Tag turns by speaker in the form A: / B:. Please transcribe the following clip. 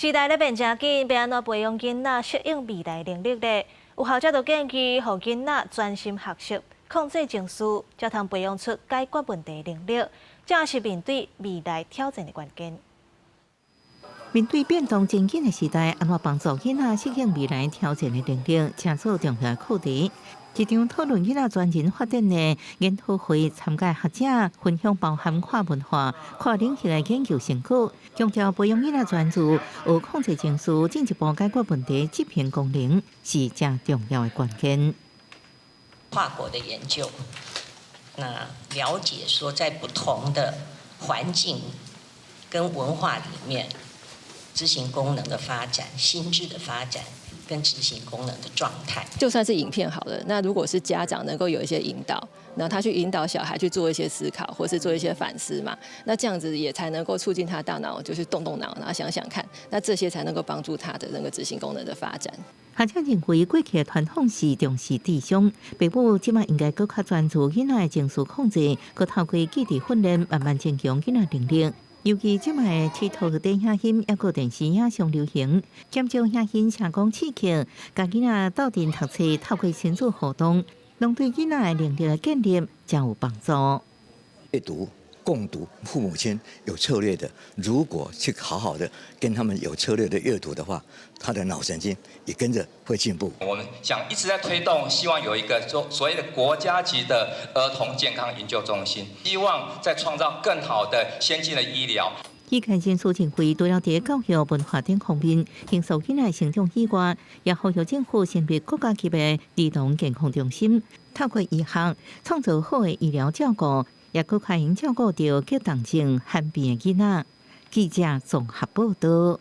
A: 時代咧變誠緊，欲按怎培養囡仔適應未來能力咧？有學者就建議，予囡仔專心學習，控制情緒，才通培養出解決問題能力，這是面對未來挑戰的關鍵。
B: 面對變動真緊的時代，按怎幫助囡仔適應未來挑戰的能力，成做重要課題。一場討論囡仔專人發展的研討會，參加學者分享包含跨文化、跨領域的研究成果，強調培養囡仔專注、學控制情緒、進一步解決問題執行功能是誠重要的關鍵。
C: 跨國的研究，那了解說在不同的環境跟文化裡面，執行功能的發展、心智的發展跟執行功能的狀態。
D: 就算是影片好了，那如果是家長能夠有一些引導，然後他去引導小孩去做一些思考，或是做一些反思嘛，那這樣子也才能夠促進他大腦，就是動動腦，然後想想看，那這些才能夠幫助他的那個執行功能的發展。
B: 學者認為，過去的傳統是重視智商，父母這擺應該閣較專注囡仔的情緒控制，閣透過記憶訓練，慢慢增強囡仔能力。尤其這擺的佚佗電影音，抑閣電視影上流行，減少影音聲光刺激，共囡仔鬥陣讀冊，透過親子互動，攏對囡仔的能力的建立誠有幫助。
E: 閱讀、共讀，父母親有策略的，如果去好好的跟他們有策略的閱讀的話，他的腦神經也跟着會進步。
F: 我們想一直在推動，希望有一個所謂的國家級的兒童健康研究中心，希望再創造更好的先進的醫療。
B: 醫界人士認為，除了佇教育、文化等方面，形塑囡仔成長以外，也呼籲政府成立國家級的兒童健康中心，透過醫學創造好的醫療照顧，也閣較會用照顧著急重症罕病的囡仔。記者綜合報道。